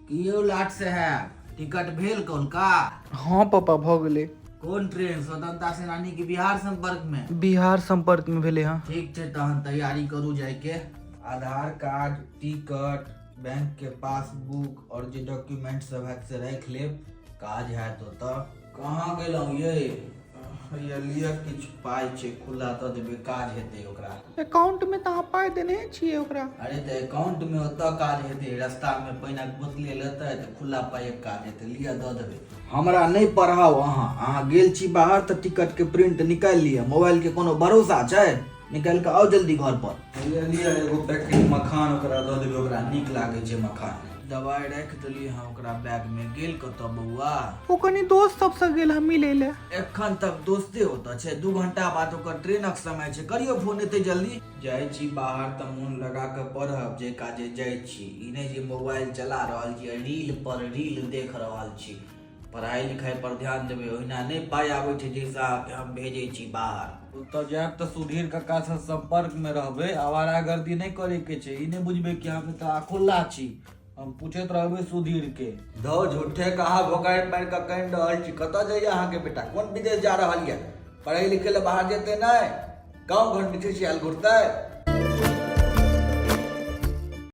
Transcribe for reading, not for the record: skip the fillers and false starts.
की यौ लाट साहेब, टिकट भेल कौलका? हाँ पापा, भऽ गेलै। कोन ट्रेन, स्वतंत्रता सेनानी की बिहार संपर्क में? बिहार संपर्क में भेलै। हँ। ठीक छै, तहन तैयारी करू जायके। आधार कार्ड, टिकट, बैंक के पासबुक और जे डॉक्यूमेंट सब हैत से राखि लेब, काज हैत ओतऽ। कहाँ गेलहुँ ये? हैया लिअ, किछु पाइ छै, खुला दऽ देबै, काज हेतै ओकरा। अकाउंट में तऽ अहाँ पाइ देने छियै ओकरा। अरे तऽ अकाउंट में ओतऽ काज हेतै, रास्ता में पानिक बोतले लेतै तऽ खुला पाइक काज हेतै। लिअ, दऽ देबै। हमरा नहि पढ़ाउ अहाँ। अहाँ गेल छी बाहर तऽ टिकट के प्रिंट निकालि लिअ। मोबाइल के कोनो भरोसा छै? निकालि कऽ आउ जल्दी घर पर। हैया लिअ, एगो पैकेट मखान ओकरा दऽ देबै, ओकरा नीक लागै छै मखान। दवाइ राखि देलियै हँ ओकरा बैग में। गेल कतऽ बौआ? ओ कनि दोस्त सबसँ गेल हँ मिलै लए। एखन तक दोस्ते ओतऽ छै? 2 घंटा बाद ओकर ट्रेनक समय छै। करियौ फोन, एते जल्दी। जाइ छी बाहर तऽ मोन लगा कऽ पढ़ब जे काजे जाइ छी। ई नहि जे मोबाइल चला रहल छी आ रील पर रील देख रहल छी। पढ़ाइ लिखाइ पर ध्यान देबै। ओहिना नहि पाइ आबै छै जाहिसँ अहाँके हम भेजै छी बाहर। ओतऽ जायब तऽ सुधीर काकासँ सम्पर्कमे रहबै, आवारागर्दी नहि करैके छै। ई नहि बुझबै कि हम एतऽ अकुल्ला छी। हम पूछैत रहबै सुधीर के। धौ, झूठे कहाँ भोकारि मारि कऽ कानि रहल छी? कतऽ जाइए अहाँके बेटा? कोन विदेश जा रहल यऽ? पढ़ै लिखै लए बाहर जेतै? नहि, गाँव घर में छै आयल घुरतै।